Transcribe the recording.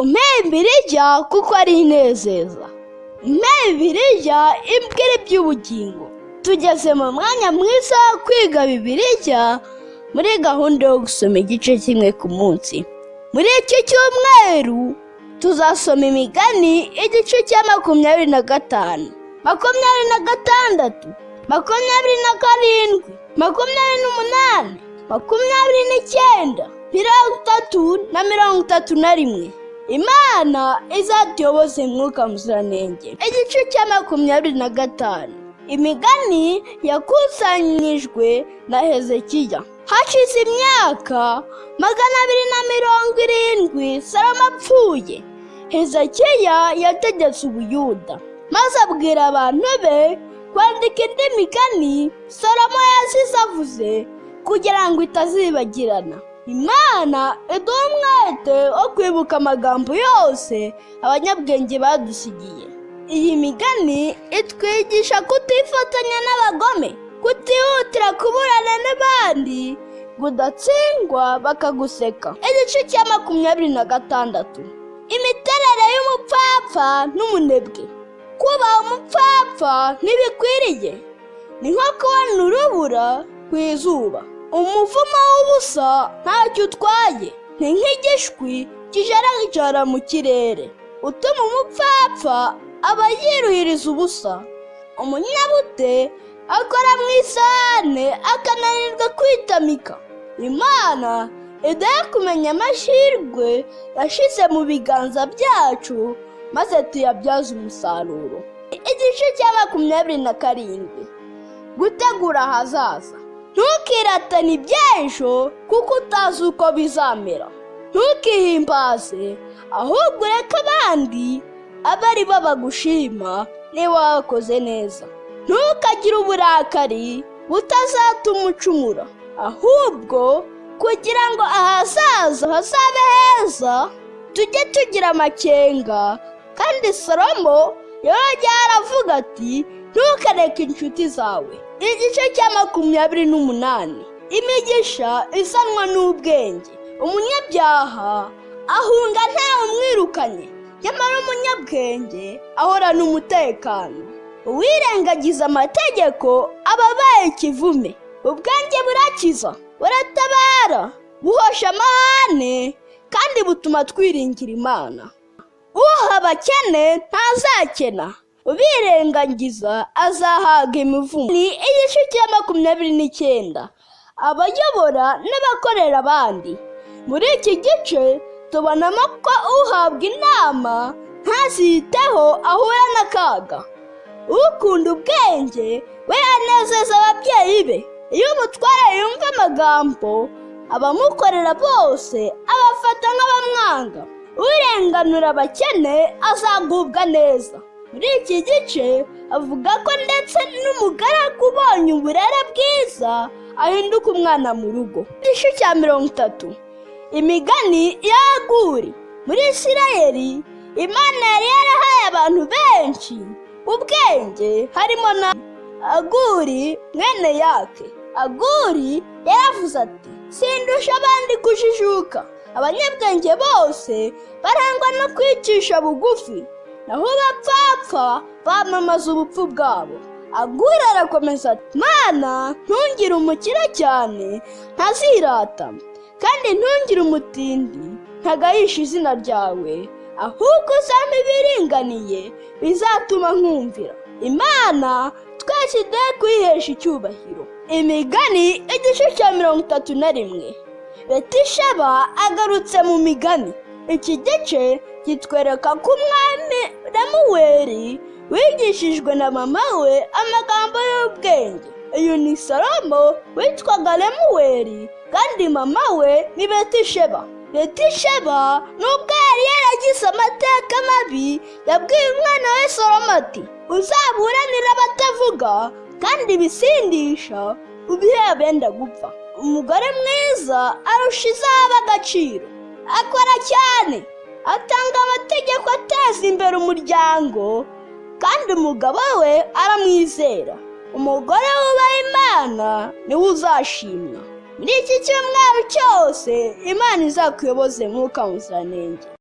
Umpe Bibiliya kuko ari inezeza. Umpe Bibiliya imbwira iby'ubugingo. Tugeze mu mwanya mwiza wo kwiga Bibiliya muri gahunda yo gusoma igice kimwe ku munsi. Muri iki cyumweru tuzasoma Imigani igice cya 25, 26, 27, 28, 29, 30 na 31. Imana izatuyoboze Mwuka Muziranenge. Igice cya 25, Imigani yakusanyijwe na Hezekiya. Hashize imyaka 270 Salomo apfuye, Hezekiya yategetse Ubuyuda, maze abwira abantu be kwandika indi migani Salomo yasize avuze kugira ngo itazibagirana. Imana iduha umwete wo kwibuka amagambo yose abanyabwenge badusigiye. Iyi migani itwigisha kutifatanya n'abagome, kutihutira kuburana n'abandi ngo udatsindwa bakaguseka. Igice cya 26, imiterere y'umupfapfa n'umunebwe. Kubaha umupfapfa ntibikwiriye, ni nko kubona urubura ku izuba. Umuvumo w'ubusa ntacyo utwaye, ni nk'igishwi kijarajara mu kirere. Utuma umupfapfa aba yiruhiriza ubusa. Umunyabute akora mu isahane akananirwa kwitamika. Imana iduhe kumenya amahirwe yashyize mu biganza byacu maze tuyabyaze umusaruro. Igice cya 27, gutegura ahazaza. Ntukiratane iby'ejo kuko utazi uko bizamera. Ntukihimbaze, ahubwo ureke abandi abe ari bo bagushima niba wakoze neza. Ntukagire uburakari butazatuma ucumura, ahubwo kugira ngo ahazaza hazabe heza tujye tugira amakenga. Kandi Salomo yongeye aravuga ati: "Ntukareke inshuti zawe." Igice cya 28, imigisha izanwa n'ubwenge. Umunyabyaha ahunga ntawe umwirukanye, nyamara umunyabwenge ahorana umutekano. Uwirengagiza amategeko aba abaye ikivume. Ubwenge burakiza, buratabara, buhosha amahane kandi butuma twiringira Imana. Uha abakene ntazakena, ubirengagiza azahaga imivumo. Ni igice cya 29, abayobora n'abakorera abandi. Muri iki gice tubonamo ko uhabwa inama ntaziteho ahura n'akaga. Ukunda ubwenge we anezeza ababyeyi be. Iyo umutware yumva amagambo, abamukorera bose abafata nk'abamwanga. Urenganura abakene azagubwa neza. Muri iki gice avuga ko ndetse n'umugaragu ubonye uburere bwiza ahinduka umwana mu rugo. Igice cya 30, imigani y'Aguri. Muri Isirayeli, Imana yari yarahaye abantu benshi ubwenge, harimo na Aguri mwene Yake. Aguri yaravuze ati: "Sindusha abandi kujijuka. Abanyabwenge bose barangwa no kwicisha bugufi, naho abapfapfa bamamaza ubupfu bwabo." Aguri arakomeza ati: "Mana, ntungire umukire cyane ntazirata, kandi ntungire umutindi ntagayisha izina ryawe, ahubwo uzampe ibiringaniye bizatuma nkumvira." Imana twese iduhe kuyihesha icyubahiro. Imigani igice cya 31, Betisheba agarutse mu migani. Iki gice kitwereka ko umwami Lemuweli wigishijwe na mama we amagambo y'ubwenge. Uyu ni Salomo witwaga Lemuweli, kandi mama we ni Betisheba. Betisheba, nubwo yari yaragize amateka mabi, yabwiye umwana we Salomo ati: "Uzaburanire abatavuga, kandi ibisindisha ubihe abenda gupfa." Umugore mwiza arusha izahabu agaciro. Akora cyane, atanga amategeko ateza imbere umuryango, kandi umugabo we aramwizera. Umugore wubaha Imana niwe uzashimwa. Muri iki cyumweru cyose, Imana izakuyoboze Mwuka Muziranenge.